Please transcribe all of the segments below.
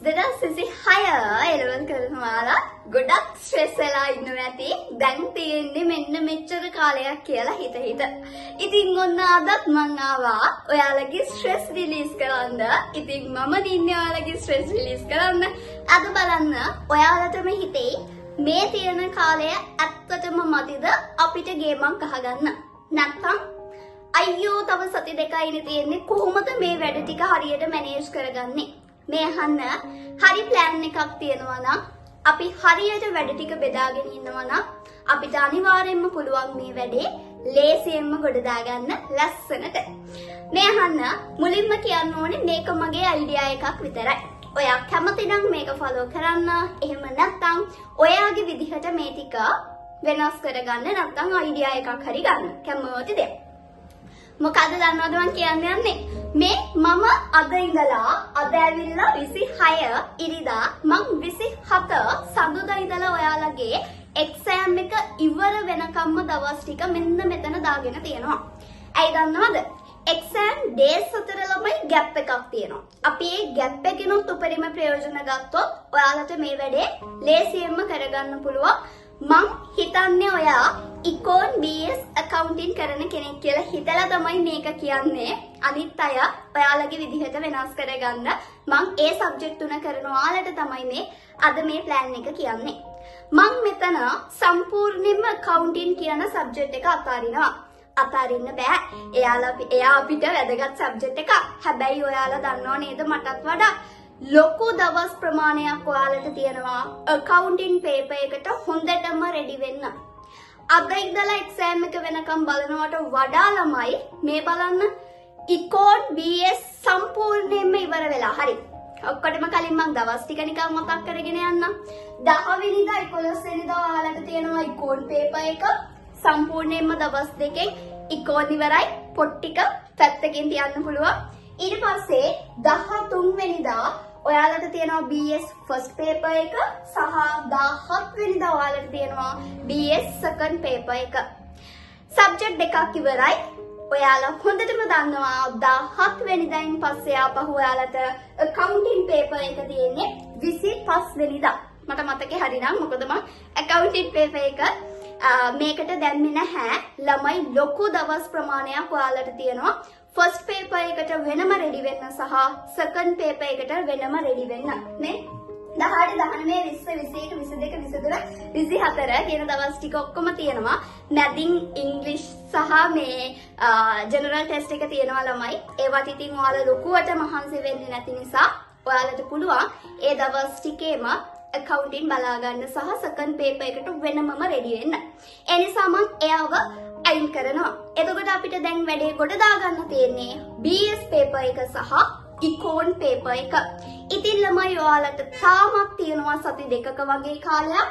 2026 A level කරන ඔයාලා ගොඩක් ස්ට්‍රෙස් වෙලා ඉන්නවා ඇති. දැන් තියෙන්නේ මෙන්න මෙච්චර කාලයක් කියලා හිත හිත. ඉතින් ඔන්න අදත් මං ආවා ඔයාලගේ ස්ට්‍රෙස් රිලීස් කරන්න. ඉතින් මම ඉන්නේ ඔයාලගේ ස්ට්‍රෙස් රිලීස් කරන්න. අද බලන්න ඔයාලටම හිතෙයි මේ තියෙන කාලය ඇත්තටම මදිද අපිට ගේමක් ගහගන්න. නැත්තම් අයියෝ, තව සති 2යිනේ තියෙන්නේ, කොහොමද මේ වැඩ ටික හරියට මැනේජ් කරගන්නේ? මේ අහන්න, හරි ප්ලෑන් එකක් තියෙනවා නම්, අපි හරියට වැඩ ටික බෙදාගෙන ඉන්නවා නම්, අපිට අනිවාර්යෙන්ම පුළුවන් මේ වැඩේ ලේසියෙන්ම ගොඩ දාගන්න ලස්සනට. මේ අහන්න, මුලින්ම කියන්න ඕනේ මේක මගේ අයිඩියා එකක් විතරයි. ඔයා කැමති නම් මේක ෆලෝ කරන්න. එහෙම නැත්නම් ඔයාගේ විදිහට මේ ටික වෙනස් කරගන්න, නැත්නම් අයිඩියා එකක් හරි ගන්න. කැමති දෙයක්. මොකද දන්නවද මං කියන්න යන්නේ? මේ මම අද ඉඳලා, අද ඇවිල්ලා 26 ඉරිදා, මං 27 සඳුදා ඉඳලා ඔයාලගේ එක්සෑම් එක ඉවර වෙනකම්ම දවස් ටික මෙන්න මෙතන දාගෙන තියෙනවා. ඇයි දන්නවද? එක්සෑම් ඩේස් අතර ළමයි ගැප් එකක් තියෙනවා. අපි ඒ ගැප් එකෙනුත් උපරිම ප්‍රයෝජන ගත්තොත් ඔයාලට මේ වැඩේ ලේසියෙන්ම කරගන්න පුළුවන්. මං හිතන්නේ ඔයා ඉකෝන්, BS ඇකවුන්ටින් කරන කෙනෙක් කියලා හිතලා තමයි මේක කියන්නේ. අනිත් අය ඔයාලගේ විදිහට වෙනස් කරගන්න. මං ඒ සබ්ජෙක්ට් තුන කරන ඔයාලට තමයි මේ අද මේ ප්ලෑන් එක කියන්නේ. මං මෙතන සම්පූර්ණයෙන්ම ඇකවුන්ටින් කියන සබ්ජෙක්ට් එක අතාරිනවා. අතාරින්න බෑ. එයා අපිට වැදගත් සබ්ජෙක්ට් එකක්. හැබැයි ඔයාලා දන්නව නේද, මටත් වඩා ලොකු දවස් ප්‍රමාණයක් ඔයාලට තියෙනවා ඇකවුන්ටින් පේපර් එකට හොඳටම රෙඩි වෙන්න. අද ඉඳලා එක්සෑම් එක වෙනකම් බලනවට වඩා ළමයි, මේ බලන්න, ඉකෝන්, BS සම්පූර්ණයෙන්ම ඉවර වෙලා. හරි. ඔක්කොටම කලින් මං දවස් ටික නිකන් මතක් කරගෙන යන්නම්. 10 වෙනිදා, 11 වෙනිදා ඔයාලට තියෙනවා ඉකෝන් පේපර් එක. සම්පූර්ණයෙන්ම දවස් 2න් ඉකෝන් ඉවරයි. පොත් ටික පැත්තකින් තියන්න පුළුවන්. ඊට පස්සේ 13 වෙනිදා ඔයාලට තියෙනවා BS first paper එක සහ 17 වෙනිදා ඔයාලට තියෙනවා BS second paper එක. සබ්ජෙක්ට් දෙකක් ඉවරයි. ඔයාලා හොඳටම දන්නවා 17 වෙනිදායින් පස්සේ ආපහු ඔයාලට ඇකවුන්ටින් පේපර් එක තියෙන්නේ 25 වෙනිදා. මට මතකේ හරිනම්, මොකද මං ඇකවුන්ටින් පේපර් එක මේකට දැම්මේ නැහැ. ළමයි, ලොකු දවස් ප්‍රමාණයක් ඔයාලට තියෙනවා ෆස්ට් පේපර් එකට වෙනම රෙඩි වෙන්න සහ සෙකන්ඩ් පේපර් එකට වෙනම රෙඩි වෙන්න. නේ 18, 19, 20, 21, 22, 23, 24 කියන දවස් ටික ඔක්කොම තියෙනවා. මැදින් ඉංග්‍රීසි සහ මේ ජෙනරල් ටෙස්ට් එක තියෙනවා ළමයි. ඒවට ඉතින් ඔයාලා ලොකුවට මහන්සි වෙන්නේ නැති නිසා ඔයාලට පුළුවන් ඒ දවස් ටිකේම ඇකවුන්ටින් බලා ගන්න සහ සෙකන්ඩ් පේපර් එකට වෙනමම රෙඩි වෙන්න. ඒ නිසා මං එයාව අයින් කරනවා. එතකොට අපිට දැන් වැඩේ ගොඩ දාගන්න තියෙන්නේ BS paper එක සහ ඉකෝන් පේපර් එක. ඉතින් ළමයි, ඔයාලට තාමත් තියෙනවා සති 2ක වගේ කාලයක්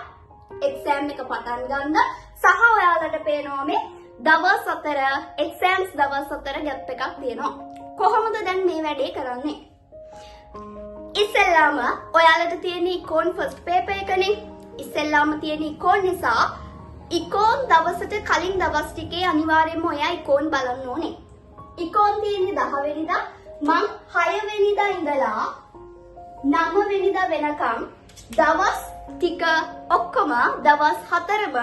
එක්සෑම් එක පටන් ගන්න සහ ඔයාලට පේනවා මේ දවස් 4, එක්සෑම්ස් දවස් 4 ගැප් එකක් තියෙනවා. කොහොමද දැන් මේ වැඩේ කරන්නේ? ඉස්සෙල්ලාම ඔයාලට තියෙන ඉකෝන් ෆස්ට් පේපර් එකනේ. ඉස්සෙල්ලාම තියෙන ඉකෝන් නිසා ඉකෝන් දවසට කලින් දවස් ටිකේ අනිවාර්යයෙන්ම ඔයා ඉකෝන් බලන්න ඕනේ. ඉකෝන් තියෙන්නේ 10 වෙනිදා. මං 6 වෙනිදා ඉඳලා 9 වෙනිදා වෙනකම් දවස් ටික ඔක්කොම, දවස් 4ම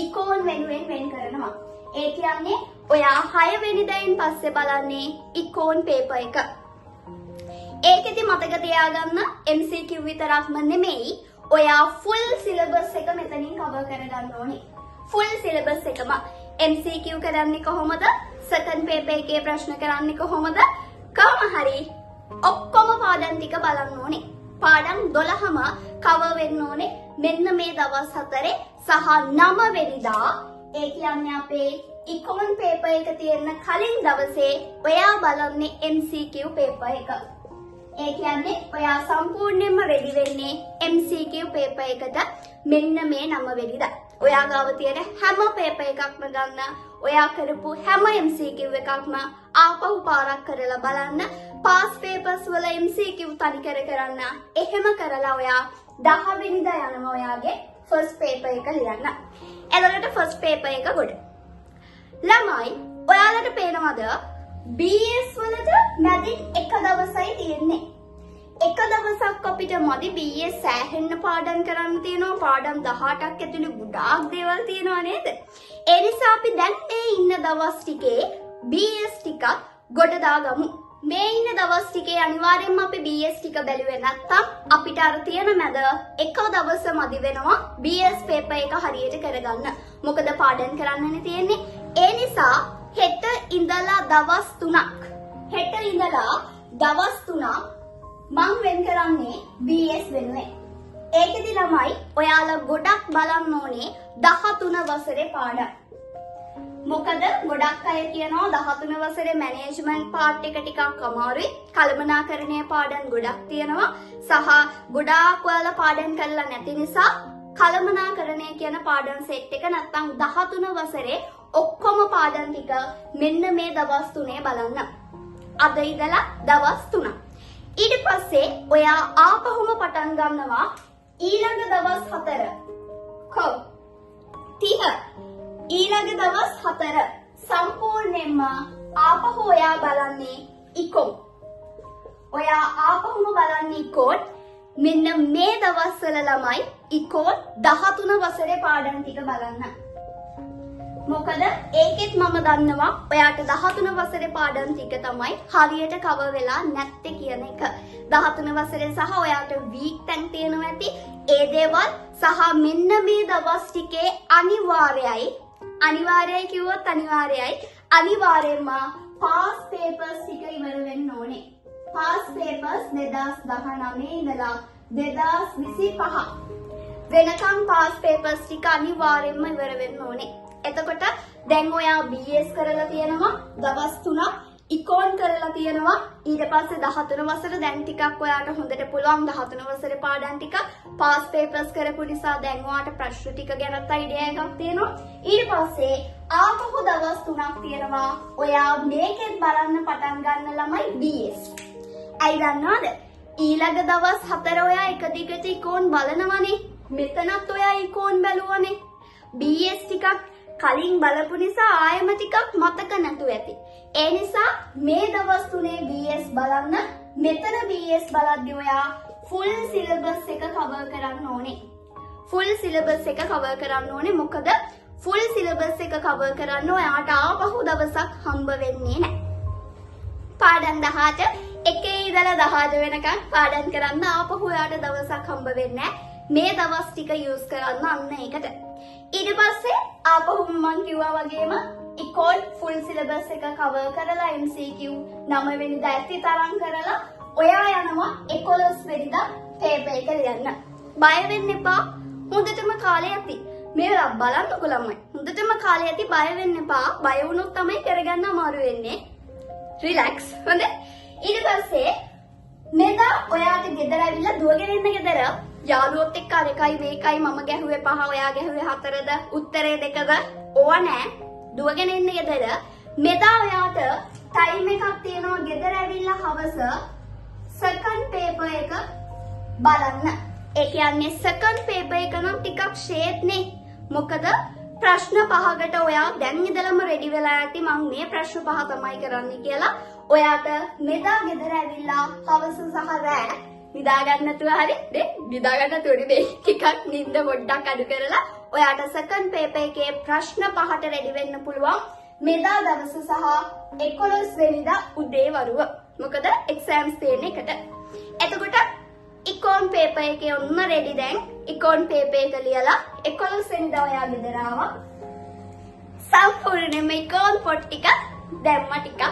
ඉකෝන් වෙනුවෙන් වෙන් කරනවා. ඒ කියන්නේ ඔයා 6 වෙනිදායින් පස්සේ බලන්නේ ඉකෝන් පේපර් එක. ඒකෙදි මතක තියාගන්න, MCQ විතරක්ම නෙමෙයි, ඔයා ෆුල් සිලබස් එක මෙතනින් කවර් කරගන්න ඕනේ. ෆුල් සිලබස් එකම MCQ කරන්නේ කොහොමද? සෙකන්ඩ් පේපර් එකේ ප්‍රශ්න කරන්නේ කොහොමද? කොහොම හරි ඔක්කොම පාඩම් ටික බලන්න ඕනේ. පාඩම් 12ම කවර් වෙන්න ඕනේ මෙන්න මේ දවස් 4 සහ 9 වෙනිදා, ඒ කියන්නේ අපේ ඉකෝන් පේපර් එක තියෙන කලින් දවසේ ඔයා බලන්නේ MCQ paper එක. ඒ කියන්නේ ඔයා සම්පූර්ණයෙන්ම රෙඩි වෙන්නේ MCQ paper එකට මෙන්න මේ 9 වෙනිදා. ඔයා ගාව තියෙන හැම පේපර් එකක්ම ගන්න, ඔයා කරපු හැම MCQ එකක්ම ආපහු පාරක් කරලා බලන්න. පාස් පේපර්ස් වල MCQ තනිකර කරන්න. එහෙම කරලා ඔයා 10 වෙනිදා යනවා ඔයාගේ ෆස්ට් පේපර් එක ලියන්න. එතකොට ෆස්ට් පේපර් එක ගොඩ. ළමයි, ඔයාලට පේනවද BS වලට මැදින් එක දවසයි තියෙන්නේ. එක එක දවසක් අපිට මදි. BS සෑහෙන්න පාඩම් කරන්න තියෙනවා. පාඩම් 18ක් ඇතුළේ ගොඩාක් දේවල් තියෙනවා නේද? ඒ නිසා අපි දැන් මේ ඉන්න දවස් ටිකේ BS ටිකක් ගොඩ දාගමු. මේ ඉන්න දවස් ටිකේ අනිවාර්යෙන්ම අපි BS ටික බැලුවේ නැත්තම් අපිට අර තියෙන මැද එක දවස මදි වෙනවා BS paper එක හරියට කරගන්න. මොකද පාඩම් කරන්නනේ තියෙන්නේ. ඒ නිසා හෙට ඉඳලා දවස් 3ක්, හෙට ඉඳලා දවස් 3ක් මං වෙන් කරන්නේ BS වෙනුවෙන්. ඒකෙදි ළමයි ඔයාලා ගොඩක් බලන්න ඕනේ 13 වසරේ පාඩම්. මොකද ගොඩක් අය කියනවා 13 වසරේ මැනේජ්මන්ට් පාර්ට් එක ටිකක් අමාරුයි. කළමනාකරණය පාඩම් ගොඩක් තියෙනවා. සහ ගොඩාක් ඔයාලා පාඩම් කරලා නැති නිසා කළමනාකරණය කියන පාඩම් සෙට් එක නැත්තම් 13 වසරේ ඔක්කොම පාඩම් ටික මෙන්න මේ දවස් 3 බලන්න. අද ඉඳලා දවස් 3ක්. ඊට පස්සේ ඔයා ආපහුම පටන් ගන්නවා ඊළඟ දවස් 4. කො 30, ඊළඟ දවස් 4 සම්පූර්ණයෙන්ම ආපහු ඔයා බලන්නේ ඉකොන්. ඔයා ආපහුම බලන්නේ ඉකෝන්. මෙන්න මේ දවස්වල ළමයි ඉකෝන් 13 වසරේ පාඩම් ටික බලන්න. මොකද ඒකෙත් මම දන්නවා ඔයාට 13 වසරේ පාඩම් ටික තමයි හරියට කවර් වෙලා නැත්තේ කියන එක. 13 වසරේ සහ ඔයාට වීක් තැන් තියෙනවා ඇති. ඒ දේවල් සහ මෙන්න මේ දවස් ටිකේ අනිවාර්යයි, අනිවාර්යයි කිව්වොත් අනිවාර්යයි, අනිවාර්යයෙන්ම පාස් පේපර්ස් ටික ඉවර වෙන්න ඕනේ. පාස් පේපර්ස් 2019 ඉඳලා 2025 වෙනකම් පාස් පේපර්ස් ටික අනිවාර්යයෙන්ම ඉවර වෙන්න ඕනේ. එතකොට දැන් ඔයා BS කරලා තියෙනවා දවස් 3ක්, ඉකෝන් කරලා තියෙනවා. ඊට පස්සේ 13 වසර දැන් ටිකක් ඔයාට හොඳට පුළුවන් 13 වසරේ පාඩම් ටික. පාස් පේපර්ස් කරපු නිසා දැන් ඔයාට ප්‍රශ්න ටික ගැනත් අයිඩියා එකක් තියෙනවා. ඊට පස්සේ ආපහු දවස් 3ක් තියෙනවා ඔයා මේකෙන් බලන්න පටන් ගන්න ළමයි BS. ඇයි දන්නවද? ඊළඟ දවස් 4 ඔයා එක දිගට ඉකෝන් බලනවනේ. මෙතනත් ඔයා ඉකෝන් බැලුවනේ. BS ටිකක් කලින් බලපු නිසා ආයෙම ටිකක් මතක නැතුව ඇති. ඒ නිසා මේ දවස් 3 BS බලන්න. මෙතන BS බලද්දි ඔයා ෆුල් සිලබස් එක කවර් කරන්න ඕනේ. ෆුල් සිලබස් එක කවර් කරන්න ඕනේ. මොකද ෆුල් සිලබස් එක කවර් කරන්න ඔයාට ආපහු දවසක් හම්බ වෙන්නේ නැහැ. පාඩම් 18, එකේ ඉඳලා 18 වෙනකන් පාඩම් කරන්න ආපහු ඔයාට දවසක් හම්බ වෙන්නේ නැහැ. මේ දවස් ටික යූස් කරන්න අන්න ඒකට. ඊට පස්සේ ආපහු මං කිව්වා වගේම ඉකෝන් ෆුල් සිලබස් එක කවර් කරලා MCQ 9 වෙනිදා ඇති තරම් කරලා ඔයා යනවා 11 වෙනිදා පේපර් එක ලියන්න. බය වෙන්න එපා. හොඳටම කාලය ඇති. මේ වෙලාව බලන්නකො ළමයි. හොඳටම කාලය ඇති, බය වෙන්න එපා. බය වුණොත් තමයි කරගන්න අමාරු වෙන්නේ. රිලැක්ස්. හොඳ? ඊට පස්සේ මෙදා ඔයාට ගෙදර ඇවිල්ලා දුවගෙන ඉන්න ගෙදර යාළුවොත් එක්ක අර එකයි මේකයි, මම ගැහුවේ 5, ඔයා ගැහුවේ 4ද, උත්තරේ 2ද, ඕවා නෑ. දුවගෙන ඉන්න ගෙදර. මෙදා ඔයාට ටයිම් එකක් තියෙනවා ගෙදර ඇවිල්ලා හවස සෙකන්ඩ් පේපර් එක බලන්න. ඒ කියන්නේ සෙකන්ඩ් පේපර් එක නම් ටිකක් ෂේප් නේ. මොකද ප්‍රශ්න 5කට ඔයා දැන් ඉඳලම රෙඩි වෙලා ඇති මං මේ ප්‍රශ්න 5 තමයි කරන්න කියලා. ඔයාට මෙදා ගෙදර ඇවිල්ලා හවස සහ රෑ නිදා ගන්න නැතුව, හරි නේ, නිදා ගන්න නැතුව නෙමෙයි, ටිකක් නින්ද පොඩ්ඩක් අඩු කරලා ඔයාට සෙකන්ඩ් පේපර් එකේ ප්‍රශ්න 5ට රෙඩි වෙන්න පුළුවන් මෙදා දවස සහ 11 වෙනිදා උදේ වරුව. මොකද එක්සෑම්ස් තියෙන එකට. එතකොට ඉකෝන් පේපර් එකේ ඔන්න රෙඩි. දැන් ඉකෝන් පේපර් එක ලියලා 11 වෙනිදා ඔයා ගෙදර ආවා. සම්පූර්ණයෙන්ම ඉකෝන් පොත් ටික දැම්ම ටිකක්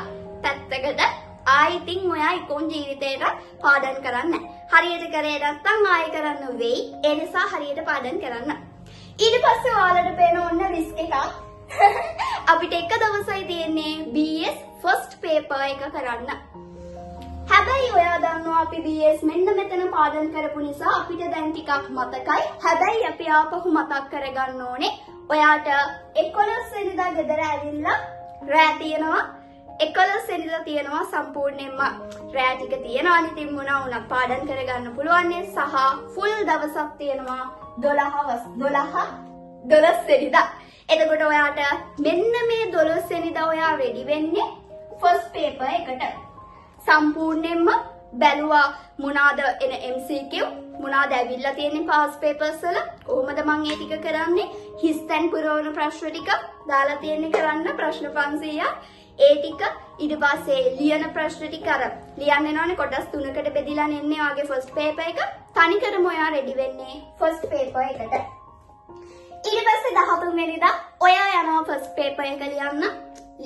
පැත්තකට. ආයි ඉතින් ඔයා ඉකෝන් ජීවිතේට පාඩම් කරන්න. හරියට කරේ නැත්නම් ආයෙ කරන්න වෙයි. ඒ නිසා හරියට පාඩම් කරන්න. ඊට පස්සේ ඔයාලට පේන ඔන්න රිස්ක් එකක්. අපිට එක දවසයි තියෙන්නේ BS first paper එක කරන්න. හැබැයි ඔයා දන්නවා අපි BS මෙන්න මෙතන පාඩම් කරපු නිසා අපිට දැන් ටිකක් මතකයි. හැබැයි අපි ආපහු මතක් කරගන්න ඕනේ. ඔයාට 11 වෙනිදා ගෙදර ඇවිල්ලා රෑ තියෙනවා. 11 වෙනිදා තියෙනවා සම්පූර්ණයෙන්ම රෑ ටික තියෙනවා. ඉතින් මොනවා වුණත් පාඩම් කරගන්න පුළුවන් නේ. සහ ෆුල් දවසක් තියෙනවා 12 වස් 12 12 වෙනිදා. එතකොට ඔයාට මෙන්න මේ 12 වෙනිදා ඔයා රෙඩි වෙන්නේ ෆස්ට් පේපර් එකට. සම්පූර්ණයෙන්ම බැලුවා මොනවාද එන MCQ, මොනවාද ඇවිල්ලා තියෙන්නේ පාස් පේපර්ස් වල, කොහොමද මං ඒ ටික කරන්නේ, හිස්තැන් පුරවන ප්‍රශ්න ටික දාලා තියෙන්නේ කරන්න ප්‍රශ්න 500ක්. ඒ ටික, ඊට පස්සේ ලියන ප්‍රශ්න ටික අර ලියන්න එනවනේ කොටස් තුනකට බෙදිලා එන්නේ ඔයාගේ ෆස්ට් පේපර් එක. තනිකරම ඔයා රෙඩි වෙන්නේ ෆස්ට් පේපර් එකට. ඊට පස්සේ 13 වෙනිදා ඔයා යනවා ෆස්ට් පේපර් එක ලියන්න.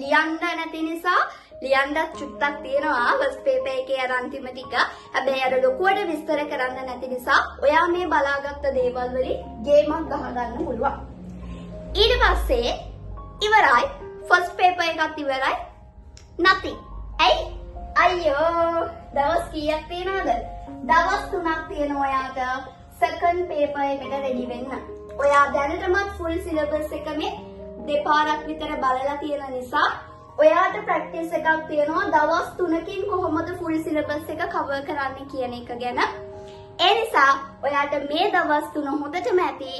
ලියන්න නැති නිසා, ලියන්නත් චුට්ටක් තියෙනවා ෆස්ට් පේපර් එකේ අර අන්තිම ටික. හැබැයි අර ලොකුවට විස්තර කරන්න නැති නිසා ඔයා මේ බලාගත්ත දේවල් වලින් ගේමක් ගහගන්න පුළුවන්. ඊට පස්සේ ඉවරයි, ෆස්ට් පේපර් එකත් ඉවරයි. නැති. ඇයි? අයියෝ, දවස් කීයක් තියෙනවද? දවස් 3ක් තියෙනවා ඔයාට සෙකන්ඩ් පේපර් එකට රෙඩි වෙන්න. ඔයා දැනටමත් ෆුල් සිලබස් එක මේ දෙපාරක් විතර බලලා තියෙන නිසා ඔයාට ප්‍රැක්ටිස් එකක් තියෙනවා දවස් 3කින් කොහොමද ෆුල් සිලබස් එක කවර් කරන්න කියන එක ගැන. ඒ නිසා ඔයාට මේ දවස් 3 හොඳටම ඇති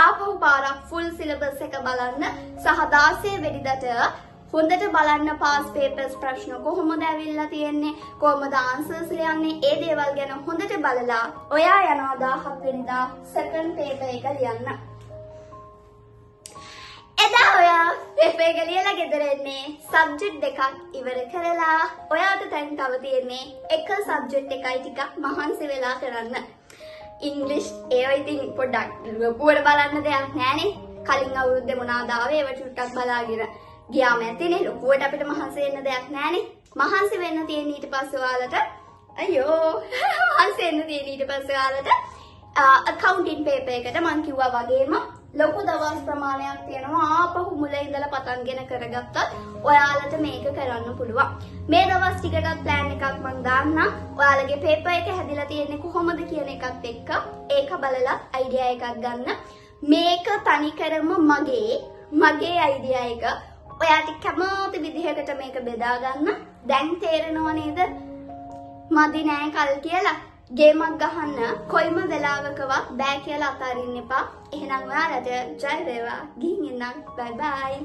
ආපහු පාරක් ෆුල් සිලබස් එක බලන්න සහ 16 වෙනිදාට හොඳට බලන්න පාස් පේපර්ස් ප්‍රශ්න කොහොමද ඇවිල්ලා තියෙන්නේ, කොහොමද ආන්සර්ස් ලියන්නේ, ඒ දේවල් ගැන හොඳට බලලා ඔයා යනවා 17 වෙනිදා සෙකන්ඩ් පේපර් එක ලියන්න. එදා ඔයා පේපර් එක ලියලා ගෙදර එන්නේ සබ්ජෙක්ට් දෙකක් ඉවර කරලා. ඔයාට දැන් තව තියෙන්නේ එක සබ්ජෙක්ට් එකයි ටිකක් මහන්සි වෙලා කරන්න. ඉංග්ලිෂ් ඒවා ඉතින් පොඩ්ඩක් ලොකුවට බලන්න දෙයක් නෑනේ. කලින් අවුරුද්දේ මොනවාද ආවේ ඒවා චුට්ටක් බලාගෙන ගියාම ඇතිනේ. ලොකුවට අපිට මහන්සි වෙන්න දෙයක් නෑනේ. මහන්සි වෙන්න තියෙන ඊට පස්සේ ඔයාලට, අයියෝ, මහන්සි වෙන්න තියෙන ඊට පස්සේ ඔයාලට අකවුන්ටින් පේපර් එකට මං කිව්වා වගේම ලොකු දවස් ප්‍රමාණයක් තියෙනවා. ආපහු මුල ඉඳලා පටන්ගෙන කරගත්තත් ඔයාලට මේක කරන්න පුළුවන්. මේ දවස් ටිකටත් ප්ලෑන් එකක් මං දාන්නම්. ඔයාලගේ පේපර් එක හැදිලා තියෙන්නේ කොහොමද කියන එකත් එක්ක ඒක බලලා අයිඩියා එකක් ගන්න. මේක තනිකරම මගේ මගේ අයිඩියා එක. ඔයාට කැමති විදිහකට මේක බෙදා ගන්න. දැන් තේරෙනව නේද? මදි නෑ කල් කියලා. ගේමක් ගහන්න කොයිම වෙලාවකවත් බෑ කියලා අතාරින්න එපා. එහෙනම් ඔයාලට ජය වේවා. ගිහින් එන්නම්. බයි බයි.